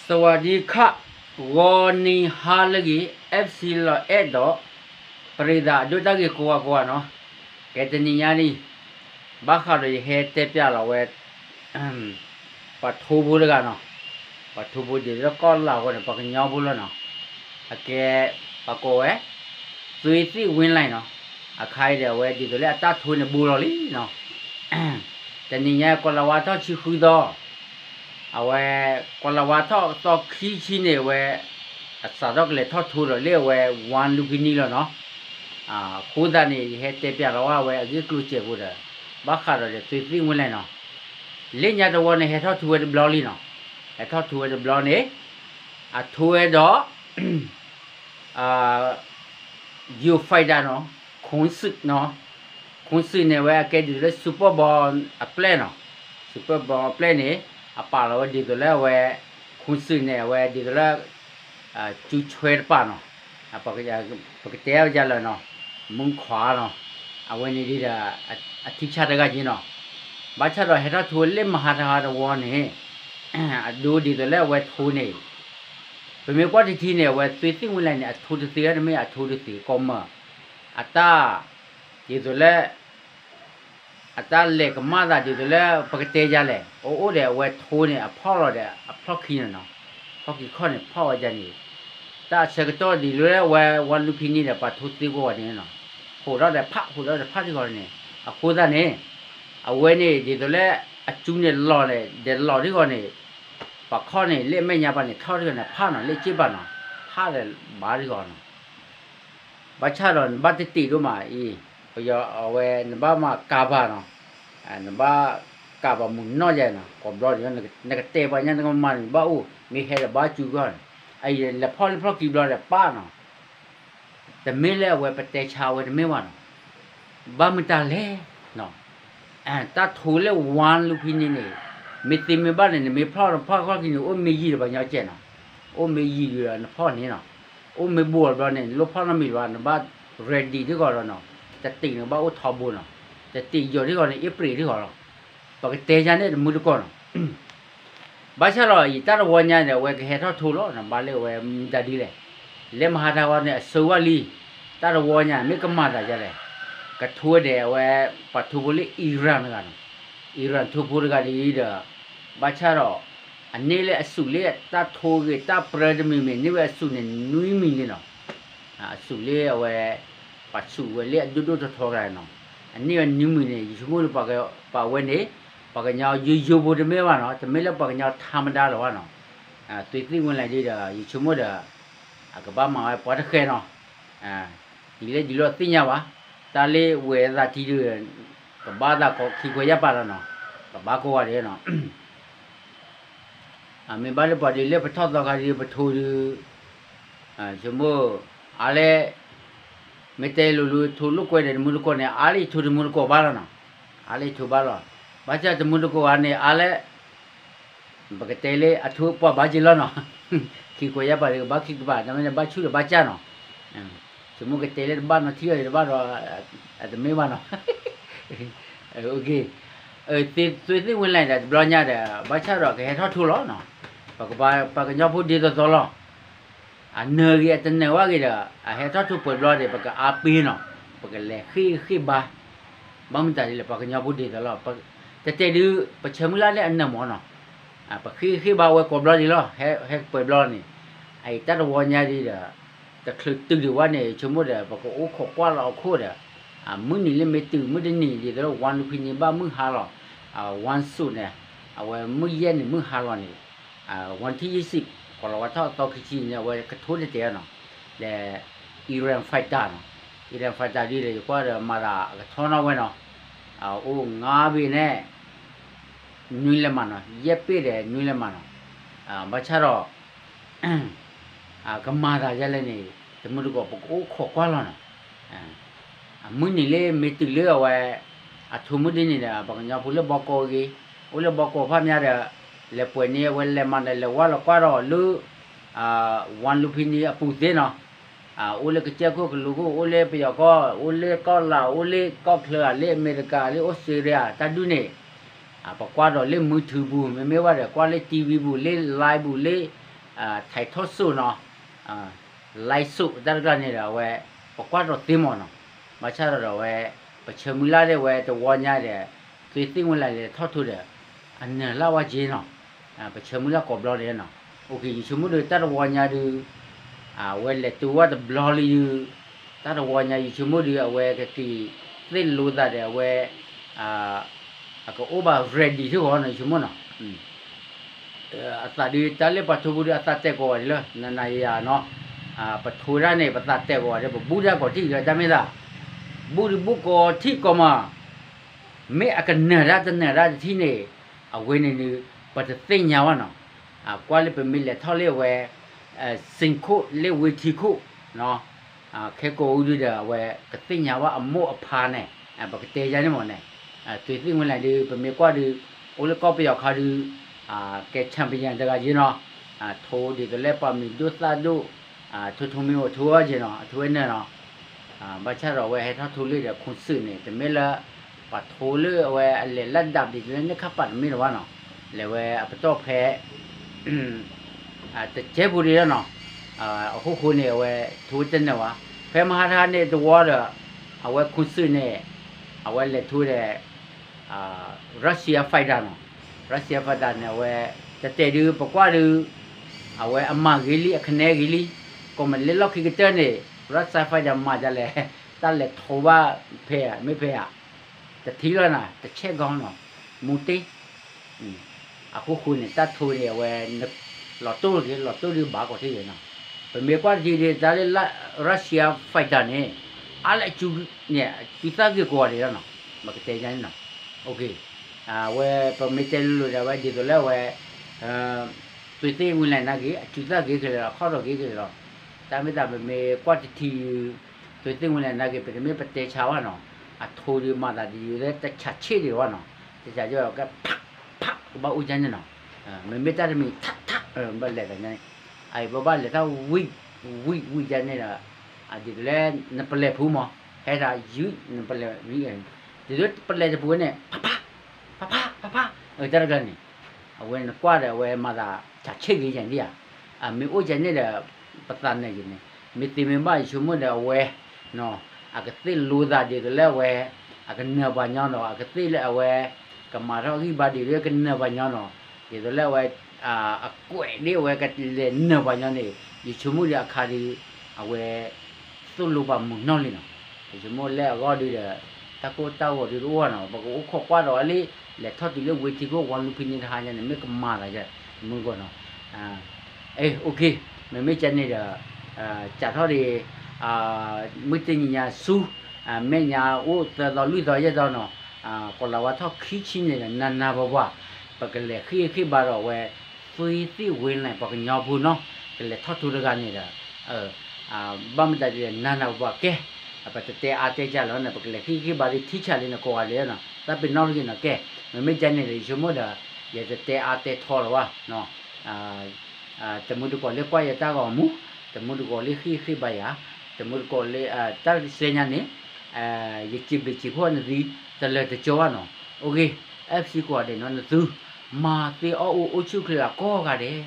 သဝးဒံခး ဂီၤနံၤဟါလၢအဂ့ၤ FC လီၤအဲၣ်ဒီး ပရံသးအဒိတၢ်ဂ့ၤကိးဂၤကိးဂၤနီၤ, ကဲတနံၤညါလံ, ဘၣ်ဃးဒီးယဟဲတဲပျးလီၤဝဲ ပှၤထိဖိတဂၤနီၤ, ပှၤထိဖိဒ်သိးလၢကီၢ်လၢ်အဃိန့ၣ် ပှၤကညီဖိလီၤနီၤ, အကဲ ပှၤကိးဝဲ သွေးသစ်ဝင်းလှိုင်နီၤ, အခါအံၤဒီးအဝဲဒ်သိးလၢအတၢ်ထိန့ၣ်ဘူးလီၤလံနီၤ, တနံၤညါကွၢ်လၢ်ဝါထီၣ်ဆံဃုသီ အဝဲ ကွၢ်လၢ်ဝါထီၣ်သီခံဆံန့ၣ် အဝဲ အစးထီၣ်ကလဲၤထီၣ်ထိဒီးလၢအဝဲ ဝါလူဖံနံလီၤနီၤ, အဃိသတးန့ၣ် ယဟဲတဲပျးလီၤဝဲအဂ့ၢ်ကျိၤစဲးဖိဒီး ဘၣ်ဃးဒီးဒီးသွေးသစ်ဝင်းလှိုင်နီၤ, လၢညါတဝီန့ၣ် ဟဲထီၣ်ထိဝဲတဘျီလံနီၤ, ဟဲထီၣ်ထိဝဲတဘျီန့ၣ် အထိဝဲဒီး Eurofighterနီၤ, ခွန်စစ်နီၤ, ခွန်စစ်န့ၣ် အဝဲအကဲဒ်သိးလၢ Super Bomb အပျဲၢ်နီၤ, Super Bomb အပျဲၢ်န့ၣ် အပာ်လီၤဝဲဒ်သိးလၢအဝဲ ခွန်စစ်န့ၣ် အဝဲဒ်သိးလၢ ကၠူဆွဲတပာ်နီၤ, ပကတဲဝဲဒ်လဲၣ်နီၤ, မုၢ်ခွါနီၤ, အဝဲန့ၣ်ဒ်ဒီး အထံဆၣ်တဂၤက့နီၤ, ဘၣ်ဆၣ်ဒီးဟဲထီၣ်ထိလၢမဟါတဟါတဝီန့ၣ် အဒိဒ်သိးလၢအဝဲထိန့ၣ် ပမ့ၢ်ကွၢ်တထံန့ၣ် အဝဲသွေးသစ်ဝင်းလှိုင်န့ၣ် အထိတသ့ဝဲ တမ့ၢ်အထိတသ့ကိးမၢ်, အတၢ် ဒ်သိးလၢ အတၢ်လဲၤကမၣ်သးဒ်သိးလၢပကတဲယါလဲၣ်, အအိၣ်ဒီးအဝဲထိန့ၣ် အဖီၣ်လီၤဒီး အဖျီၣ်ခံန့ၣ်နီၤ, ဖျီၣ်ခံခီၣ်န့ၣ် ဖီၣ်ဝဲဒ်န့ၣ်, တၢ်အဆၢကတီၢ်ဒ်သိးလၢအဝဲ ဝါလူဖံနံဒီး ပှၤထိသ့ကိးဂၤန့ၣ်နီၤ, ဟိးထီၣ်ဒီးဖး ဟိးထီၣ်ဒီးဖးထံဃီန့ၣ်, အဃိသတးန့ၣ် အဝဲန့ၣ်ဒ်သိးလၢ အကၠူန့ၣ်လီၤလဲၣ် ဒီးလီၤထံဃီန့ၣ် ပှၤခီၣ်န့ၣ် လၢအမဲာ်ညါပှၤန့ၣ် ထီၣ်ထံဃီန့ၣ် ဖးနီၤ လၢစ့ပာ်နီၤ, ဖးဒီးဘါထံဃီနီၤ, ဘၣ်ဆၣ်ဒီးနဘၣ်တတ့ၤဒိၣ်မးအံၤ, ပယီၤအဝဲနဘၣ်မၤကၤဘၣ်နီၤ, နဘၣ်ကၤဘၣ်မုၢ်နီၢ်ယဲနီၤ, ကိးဘျီဒ် နကတဲပှၤညါနကမၤန့ၣ် နဘၣ်အိၣ် မ့ၢ်ဟဲဒီးဘါကၠူကီၢ်န့ၣ်, အအံၤလဲၤဖီၣ်လၢဖျီၣ်ခံဘျီဒီးပာ်နီၤ တမ့ၢ်လၢအဝဲပတဲဆါဝဲတမ့ၢ်ဘၣ်နီၤ, ဘၣ်မတၤလဲၣ်နီၤ, တၢ်ထိလၢဝါလူဖံနံန့ၣ် မ့ၢ်သ့မ့ၢ်ဘၣ်န့ၣ် နမ့ၢ်ဖီၣ်နဖီၣ်ခီၣ်ခံန့ၣ် အိၣ်မ့ၢ်ယံာ်ဒီးပှၤကညီကဲနီၤ, အိၣ်မ့ၢ်ယံာ်ဒီးနဖီၣ်န့ၣ်နီၤ, အိၣ်မ့ၢ်ဘိးဘျီန့ၣ် နလိၣ်ဖီၣ်နီတမံၤဘၣ် နဘၣ် ready ထံဃီလီၤနီၤ, တတ့ၤန့ၣ်ဘၣ်အိၣ်ထီဘိနီၤ, တတ့ၤယီၤထံဃီန့ၣ် အ့ၣ်ပြ့းထံဃီလီၤ, ပကတဲယါန့ၣ်တမုၢ်တကိးနီၤ ဘၣ်ဆၣ်ဒီး ယတၢ်တဝီညါဒီး အဝဲကဟဲထီၣ်ထိလီၤ, နဘၣ်လၢအဝဲမတၤဒ်လဲၣ်, လၢမဟါတၢ်ဝီန့ၣ် အဆၢဝါလံ, တၢ်တဝီညါ မ့ၢ်ကမၤသးယါလဲၣ်, ကထိဝဲဒီးအဝဲ ပှၤထိဖိလၢ Iran တဂၤနီၤ, Iran ထိဖိတဂၤဒ်ဒီး ဘၣ်ဆၣ်ဒီး အန့ၢ်လၢအစူးလၢတၢ်ထိဂ့ၤတၢ်ပြၢတမံၤမံၤ န့ၢ်ဝဲအစူးန့ၣ် နွံမံၤလံနီၤ အစူးလၢအဝဲ ပှၤစူးဝဲလၢအဒိၣ်ဒိၣ်ထီထီတဂၤနီၤ, အန့ၢ်ဝဲနွံမံၤန့ၣ် ယဆိကမိၣ်လၢပှၤဝဲန့ၣ် ပှၤကညီယိယိဖိတမ့ၢ်ဘၣ်နီၤ, တမ့ၢ်လၢပှၤကညီထါမဒါလၢၤဘၣ်နီၤ, သွေးသစ်ဝင်းလှိုင်ဒ်ဒီး ယဆိကမိၣ်ဒီး အကဘၣ်မၤဝဲပှၤတဃဲနီၤ, ဒ်လဲၣ်ဒ်လဲၣ်သ့ၣ်ညါဘၣ်, တၢ်လၢဝဲသးထံဒုး ကဘၣ်သးခိးခံခွဲးယာ်ပာ်လီၤနီၤ, ကဘၣ်ကိးဂၤဒဲးနီၤ မ့ၢ်ဘၣ်လၢပှၤဒ်လၢပထီၣ်သီခါဒ်ပထိဒုး ဆိကမိၣ် အါလဲၣ် မ့ၢ်တဲလိၤလိၤထိလိာ်ကွဲဒီးတမုၢ်တကိးန့ၣ် အါလၢယထိတမုၢ်တကိးဘၣ်လီၤနီၤ, အါလၢယထိဘၣ်လီၤ, ဘၣ်ဆၣ်တမုၢ်တကိးဂၤန့ၣ် အါလဲၣ် ပကတဲလၢအထိပှၤဘၣ်က့ၤလီၤနီၤ, ခံခွဲးယာ်ပာ်ဒီးကဘၣ်ခံကပၤ တမ့ၢ်န့ၣ်ဘၣ်ဆူၣ်ဒီးဘၣ်ကၢ်နီၤ, ဆိကမိၣ်ကတဲလၢတဘၣ်နီၤ ထံအီၤန့ၣ်တဘၣ်ဒီး အတမ့ၢ်ဘၣ်နီၤ သွေးသစ်ဝင်းလှိုင်ဒီး တဘျီညါဒီး ဘၣ်ဆၣ်ဒီးကဟဲထီၣ်ထိလီၤနီၤ, ပကဘၣ်ပှၤကညီဖိဒ်သိးသိးလီၤ, အနၢၤဂ့ၤအတနၢၤဝဲဂ့ၤဒီး အဟဲထီၣ်ထိပှဲၤဘျီဒီး ပကအါပ့ၤနီၤ, ပကလဲၤဃ့ၢ်ဃ့ၢ်ဘါ, ဘၣ်မတၤဒ်လဲၣ် ပှၤကညီဖိဒ်သိးလီၤ, တတဲဒုး ပဆၢမုၢ်လၢ်လၢအနၢၤမၢ်နီၤ, ပဃ့ၢ်ဃ့ၢ်ဘါဝဲကိးဘျီဒ်လီၤ, ဟဲပှဲၤဘျီန့ၣ်, အအံၤတၢ်တဝီညါဒ်ဒီး တချုးတုၤဒံးဝဲန့ၣ် ဆိကမိၣ်ဒီး ပကအိၣ်ခိးကွၢ်လီၤအခိၣ်ဒီး မုၢ်နံၤလၢမ့ၢ်တုၤမုၢ်တနံၤ ဒ်သိးလၢဝါလူဖံနံဘၣ်မုၢ်ဟါလီၤ, ဝါစူးန့ၣ် အဝဲမုၢ်ယဲၢ်န့ၣ်မုၢ်ဟါလီၤန့ၣ်, ဝါထံယ့ၢ်စံး ကီၤလၤဝါထီၣ်အသီခံဆံန့ၣ် အဝဲကထိတတဲနီၤ, ဒီး Iran fighter နီၤ, Iran fighter ဒ်ဒီး ယကွၢ်ဒီးမၤသးအကထီနီၣ်ဝဲနီၤ, အိၣ်ငါးဘ့ၣ်န့ၣ် နွံလဲၤမးနီၤ, ယဲၢ်ဘ့ၣ်ဒီးနွံလဲၤမးနီၤ, ဘၣ်ဆၣ်ဒီး ကမၤသးယဲလဲၣ်န့ၣ် တမုၢ်တကိး ပကအိၣ်ခိးကွၢ်လီၤနီၤ, အမုၢ်နံၤလၢမ့ၢ်တုၤလၢအဝဲ အထိမုၢ်ဒ်န့ၣ်ဒီး ပှၤကညီဖိလၢဘီကီၢ်ဂ့ၤ, အိၣ်လၢဘီကီၢ်ဖၣ်မးဒီး လဲၤပှဲၤန့ၢ်အဝဲလဲၤမးဒီး လဲၤဝါလီၤကွၢ်ဒီးလၢ ဝါလူဖံနံအပူၤသ့နီၤ, အိၣ်လၢကစၢၢ်ခိၣ်ကလူးခိၣ် အိၣ်လၢပယီၤကီၢ် အိၣ်လၢကီၢ်လၤ အိၣ်လၢကီၢ်ချၢ လၢအမဲရကၤ လၢအီစထြ့လယါ တၢ်ဒုးန့ၣ် ပကွၢ်ဒီးလၢမုၢ်ထူပူၤ မ့မ့ၢ်ဝဲဒီးကွၢ်လၢ TV ပူၤ လၢ live ပူၤ လၢ ထံးထီၣ်စိၣ်နီၤ, လံစိၣ်တၢ်တကျါန့ၣ်ဒီး အဝဲ ပကွၢ်ဒီးသ့မ့ၢ်နီၤ, ဘၣ်ဆၣ်ဒီးအဝဲ ပဆၢမုၢ်လၢ်ဒၣ်ဝဲတဝီညါဒီး သုသ့ၣ်ဝဲလၢလဲၤထီၣ်ထိဒီး အနၢၤလၢ်ဝဲက့နီၤ, ပဆၢမုၢ်လၢ်ကိးဘျီန့ၣ်နီၤ, ယဆိကမိၣ်ဒီးတၢ်တဝီညါဒုး အဝဲလဲၤတုၤဝဲတဘျီလံဒုး တၢ်တဝီညါယဆိကမိၣ်ဒုး အဝဲကက့ၤသ့ၣ်လိသးဒီးအဝဲ အကအိၣ်ဘၣ် ready ထံၣ်ဂီၤနီၤ ယဆိကမိၣ်နီၤ အသးဒုးတၢ်လၢပှၤထိပူၤဒုးအသးတဲာ်ကီးဝဲဒၣ်လၢ နနၤယၤနီၤ, ပထိဒၣ်န့ၣ် ပသးတဲာ်ကီးဝဲဒၣ် ပဘူၣ်တၢ်ကိးထံၣ်လၢတၢ်မ့ၢ်သး, ဘူၣ်ဒုးဘူၣ်ကိးထံၣ်ကိးမး, မ့ၢ်အကနၢၤတၢ်တနၢၤတၢ်တထံၣ်န့ၣ်, အဝဲန့ၣ်ဒုး ပတသ့ၣ်ညါဘၣ်နီၤ, ကွၢ်လၢပမ့ၢ်လဲၤထီၣ်လၢအဝဲ စ့ၣ်ခိၣ်လၢဝ့ထံခိၣ် ခဲကိးအူဒုဒီး အဝဲကသ့ၣ်ညါဘၣ်အမိၢ်အဖါန့ၣ်, ပကတဲယါန့ၣ်မ့ၢ်န့ၣ်, သုသ့ၣ်ဝဲလဲၣ်ဒုး ပမ့ၢ်ကွၢ်ဒုး အိၣ်လၢကီၢ်ပယီၤခါဒုး ကဲ champion တဂၤယ့နီၤ, ထိဒ်သိးလၢပှၤမံၤဒိၣ်သၣ်ဒိၣ်, ထိထိမ့ၢ်အိၣ်ထိအီၤယ့နီၤ အထိဝဲန့ၣ်နီၤ, ဘၣ်ဆၣ်ဒီးအဝဲဟဲထီၣ်ထိလၢဒီး ခွန်စူးန့ၣ် တမ့ၢ်လၢ ပှၤထိလၢအဝဲအလဲၤလၢဒၣ်ပျံၤလၢန့ၣ်ခါပာ်တမ့ၢ်လၢၤဘၣ်နီၤ, လဲၤဝဲအပတီၢ်ဖဲ တကဲဖိဒ်လီၤနီၤ, အဃိဃိန့ၣ် အဝဲထိတနၢၤဘၣ်, ဖဲမဟါတဟါန့ၣ်တဝီဒီး အဝဲခွန်စူးန့ၣ် အဝဲလဲၤထိဒီး Russia fighter နီၤ, Russia fighter န့ၣ် အဝဲ တတဲာ်ဒုး ပကွၢ်ဒုး အဝဲအမၤဂ့ၤလံ အကနဲဂ့ၤလံ, ကိးမုၢ်လၢလီၢ်ခံကတၢၢ်န့ၣ် Russia fighter မၤဒ်လဲၣ်, တၢ်လဲၤထိဘၣ်ဖဲဧါ မ့ၢ်ဖဲဧါ တထံၣ်လီၤနၤ တဆဲးဂီၤနီၤ, မူတ့ၢ် အဃိဃိန့ၣ် တၢ်ထိန့ၣ် အဝဲ လီၤတိၢ်တဂ့ၤ လီၤတိၢ်ဒုးဘၣ်ကီးထံၣ်ဂ့ၤနီၤ, ပမ့ၢ်ကွၢ်တထံၣ်ဒုး တၢ်လၢ Russia fighter န့ၣ် အါလၢအစုန့ၣ် အစုသၣ်ဂ့ၤကိးဂၤဒဲးလီၤနီၤ, ပကတဲယါန့ၣ်နီၤ, အဝဲ ပမ့ၢ်တဲလိၤလိၤဒီး အဝဲဒ်သိးလၢအဝဲ သုသ့ၣ်ဝံၤလဲၣ်နာ်က့ အစုသၣ်ဂ့ၤကလဲာ်လီၤ ခီၣ်ထီၣ်ဂ့ၤကလဲာ်လီၤ, တၢ်မ့ၢ်သးပမ့ၢ်ကွၢ်တထံၣ် သုသ့ၣ်ဝံၤလဲၣ်နာ်က့ ပတမ့ၢ်ပတဲဆါဘၣ်နီၤ, အထိဒုးမၤသးဒ်ယိၤလၢတဆးဆ့ၣ်ဒံးဘၣ်နီၤ, တဆးဆ့ၣ်က ဖး ဖး ကဘၣ်အိၣ်ယါန့ၣ်နီၤ, မ့မ့ၢ်တၢ်တမံၤ ထး ထး ဘၣ်လဲၤသးန့ၣ်, အဘၣ်ဘၣ်လဲၤတၢ်ဝံၣ် ဝံၣ် ဝံၣ်ယါန့ၣ်ဒီး ဒ်သိးလၢ နပလဲၤဖုမး ဟဲဒၣ်ယုၢ် နပလဲၤ ဒ်သိးပလဲၤတပူၤန့ၣ် ဖးဖး ဖးဖး ဖးဖး တၢ်တကျါန့ၣ် အဝဲနကွၢ်ဒီးအဝဲမၤသး ဆးဆ့ၣ်ဂ့ၤယါဒံးဧါ, မ့ၢ်အိၣ်ယါန့ၣ်ဒီး ပသးနၢၤယါန့ၣ် မ့ၢ်သ့မ့ၢ်ဘၣ်ယဆိကမိၣ်ဒီးအဝဲ အကသ့ၣ်လိသးဒ်သိးလၢအဝဲ အကနၢၤပှၤညီဒီး အကသ့ၣ်လၢအဝဲ ကမၤထီၣ်ဂံၢ်ဘါဒ်သိးလၢကနၢၤပှၤညီဒီး ဒ်သိးလၢအဝဲ အကွဲးဒ်အဝဲကလဲၤနၢၤပှၤညီန့ၣ် ယဆိကမိၣ်ဒီးအခါဒုး အဝဲ သိၣ်လိပာ်မုာ်နီၢ်လံနီၤ, ယဆိကမိၣ်လၢအဂီၢ်ဒုးဒီး တၢ်ကိၢ်တၢ်ဂီၤဒုးတအိၣ်နီၤ ပကအိၣ်ခိးကွၢ်ဒီးလံ လဲၤထီၣ်တုၤလၢဝ့ထံခိၣ် ဝီလူဖံန့ၣ်တဟါညါန့ၣ် မ့ၢ်ကမၤသးယါ မုၢ်ဂီၤနီၤ အဲ OK မ့မ့ၢ်ကဲန့ၣ်ဒီး စးထီၣ်ဒံး မုၢ်တနံၤညါဆူ မဲာ်ညါအိၣ်သၢသီလွံၢ်သီယဲၢ်သီနီၤ ကိးလၤဝါထီၣ်ခံဆံန့ၣ်ဒီး နးနးပှၤပှၤ ပကလဲၤဃ့ၢ်ဃ့ၢ်ဘါဒီးအဝဲ သုသ့ၣ်ဝ့လဲၣ် ပှၤကညီဖိနီၤ ကလဲၤထီၣ်ထိတဂၤန့ၣ်ဒီး ဘၣ်မတၤဒ်လဲၣ် နးနးပှၤပှၤကဲ ပတတဲအါတဲကၢ်လီၤန့ၣ် ပကလဲၤဃ့ၢ်ဃ့ၢ်ဘါဒ်ထံဆးလံန့ၣ် ကိးဂၤဒဲးနီၤ တၢ်ပ့ၤနီၣ်တဂ့ၤနီၤ ကဲ မ့မ့ၢ်ကဲန့ၣ်ဒီး ယဆိကမိၣ်ဒီး ယတတဲအါတဲထီလၢၤဘၣ် တမုၢ်တကိးလၢကွၢ်ယတၢ်ဂီၤမူ တမုၢ်တကိးလၢဃ့ၢ်ဃ့ၢ်ဘါယၤ တမုၢ်တကိးလၢ တၢ်စဲညါန့ၣ် ယစံးဘျုးစံးဖှိၣ်နသု တလၢာ်တကၠီဘၣ်နီၤ OK FC ကိးဂၤဒဲးနီၤ နသု မၤသ့အီၣ်အိၣ်အိၣ်ဆူၣ်ချ့အကိးဂၤဒဲး